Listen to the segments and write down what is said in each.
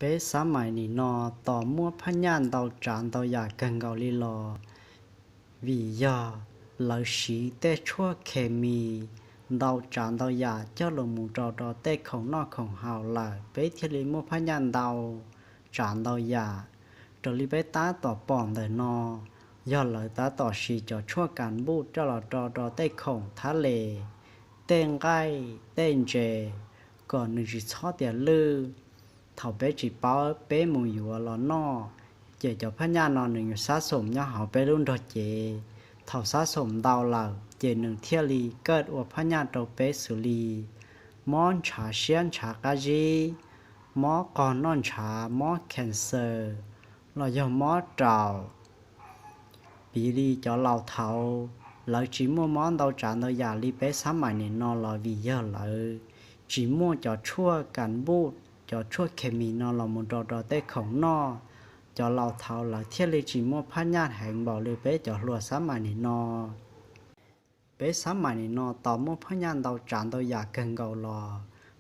Peb xab mais nim no tos muaj phab nyaj ntau tsav ntau yam kawg nkaus li los vim yog lawv siv tej tshuaj khes mis ntau tsav ntau yam coj los mus rau rau tej khoom noj khoom haus lawm, peb thiaj li muaj phab nyaj ntau tsav ntau yam. Raws li peb tab tom pom ntawm no, yog lawv tab tom siv cov tshuaj kas npuj coj los rau rau tej khoom thab les, tej nqaij tej ntses, kom nws tsis txhob tias lwj. Thaum peb tsis paub peb mus yuav los noj, ces cov phab nyaj no nws yuav sab xoom nyob hauv peb lub nrog cev. Thaum sab xoom ntau lawm ces nws thiaj li kaj ua phab nyaj rau peb xws li mob ntshav siab ntshav qab zib, mob qog noj ntshav, mob cancer, los yog mob raum. Piv li cov laus thaud, lawv tsis muaj mob ntau tsav ntau yam li peb xab mais nim no los vim yog lawv tsis muaj cov tshuaj kas npuj, cov tshuaj khes mis no los mus rau rau tej khoom noj. Cov laus thaud lawv thiaj li tsis muaj phab nyaj heev npaum li peb cov hluas xab mais nim no. Peb xab mais nim no tos muaj phab nyaj ntau tsav ntau yam kawg nkaus los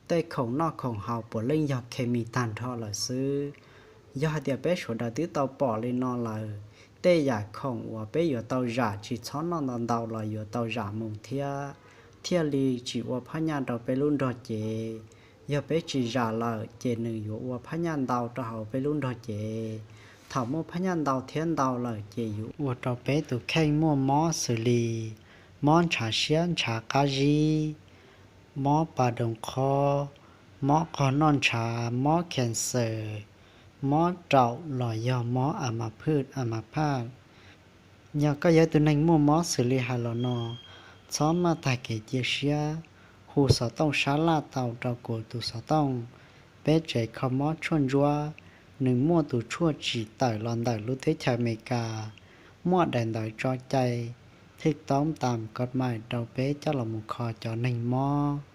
tej khoom noj khoom haus puav leej yog khes mis tag nrho lawm xwb. Yog hais tias peb sawv daws twb tau pom li no lawm, tej yam khoom uas peb yuav tau zam tsis txhob noj ntau ntau los yuav tau zam mus thiab, thiaj li tsis ua phab nyaj rau peb lub nrog cev. Yog peb tsis zam lawm ces nws yuav ua phab nyaj ntau rau hauv peb lub nrog cev. Thaum muaj phab nyaj ntau thiab ntau lawm ces yuav ua rau peb tus kheej muaj mob xws li mob ntshav siab ntshav qab zib, mob pas doos qhob, mob qog noj ntshav, mob cancer, mob raum los yog mob a ma phwj a ma phaj. Yog koj yog tus neeg muaj mob xws li hais los no, txhob maj tag kev cia siab, hu xov tooj sab laj tau rau kuv tus xov tooj. Peb tsev kho mob tshuaj ntsuab, nws muaj tus tshuaj tsim tawm los ntawm lub teb chaws Amelikas, muaj daim ntawv tso cai thwj toob tam kod mais rau peb coj los mus kho cov neeg mob.